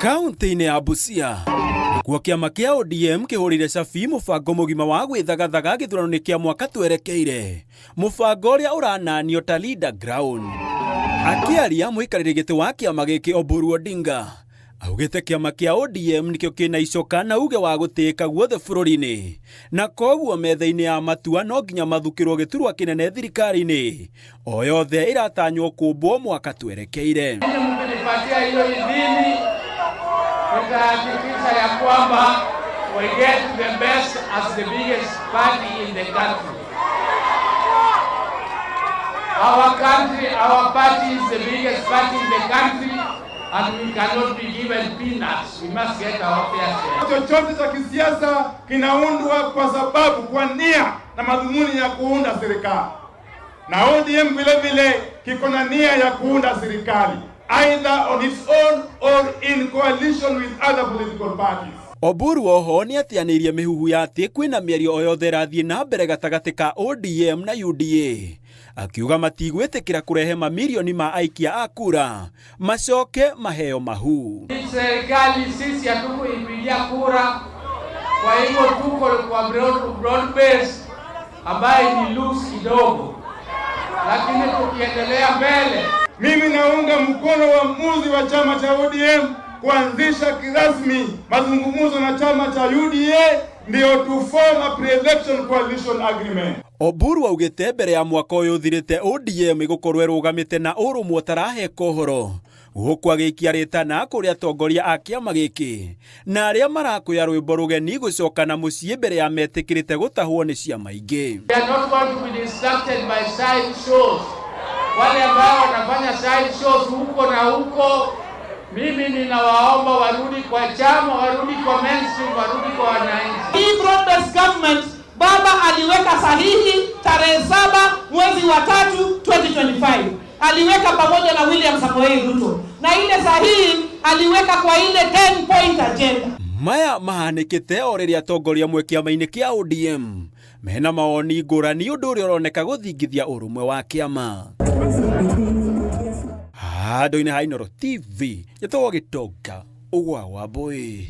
Kaunti-inĩ ya Busia nĩkuo kĩama kĩa ODM kĩhũrĩire cabi mũbango mũgima wa gwĩthagathaga gĩthurano-inĩ kĩa mwaka twerekeire, mũbango ũrĩa ũrananio ta Leader Ground. Akĩaria mũikarĩri gĩtĩ wa kĩama gĩkĩ Oburu Odinga augĩte kĩama kĩa ODM nĩkĩo kĩna icoka na uge wa gũtĩĩka guothe bũrũri-inĩ, na koguo metha-inĩ ya matua no nginya mathukĩrwo gĩturwa kĩnene thirikari-inĩ o yothe ĩratanywo kũmbwo mwaka twerekeire. Mkinipatia hiyo idhini, nitahakikisha ya kwamba we get the best as the biggest party in the country. Our country, our party is the biggest party in the country and we cannot be given peanuts. We must get our fair share. Chochote cha kisiasa kinaundwa kwa sababu, kwa nia na madhumuni ya kuunda serikali, na ODM vile vile kiko na nia ya kuunda serikali either on its own or in coalition with other political parties. Oburu oho nĩ atianĩirie mĩhuhu ya atĩ kwĩna mĩario o yothe ĩrathiĩ na mbere gatagatĩ ka ODM na UDA, akiuga matigwĩtĩkĩra kũrehe mamirioni ma aikia a kura macoke maheo mahu. Serikali sisi hatukuipigia kura, kwa hivyo tuko kwa broad base ambaye ni loose kidogo, lakini tukiendelea mbele. Mimi naunga mkono uamuzi wa chama cha ODM kuanzisha kirasmi mazungumzo na chama cha UDA ndio to form a pre-election coalition agreement. Oburu augĩte mbere ya mwaka ũyũ ũthirĩte ODM ĩgũkorwo ĩrũgamĩte na ũrũmwe ũtaraheka ũhoro, gũkũ agĩikia rĩtana kũrĩ atongoria a kĩama gĩkĩ na arĩa marakũya rwĩmbo rũgeni gũcoka na mũciĩ mbere ya metĩkĩrĩte gũtahwo nĩ ciama ingĩ. We are not going to be distracted by side shows. Wale ambao wanafanya side shows huko na huko, mimi ninawaomba warudi kwa chama, warudi kwa mainstream, warudi kwa wananchi. Hii broad-based government baba aliweka sahihi tarehe 7 mwezi wa 3 2025, aliweka pamoja na William Samoei Ruto, na ile sahihi aliweka kwa ile 10 point agenda. Maya mahanĩkĩte o rĩrĩa atongoria amwe kĩama-inĩ kĩa ODM mena mawoni ngũrani, ũndũ ũrĩa ũroneka gũthingithia ũrũmwe wa kĩama. Handũ-inĩ ha Inooro TV, njĩtagwo Gĩtonga Ũgwa wa Mbũĩ.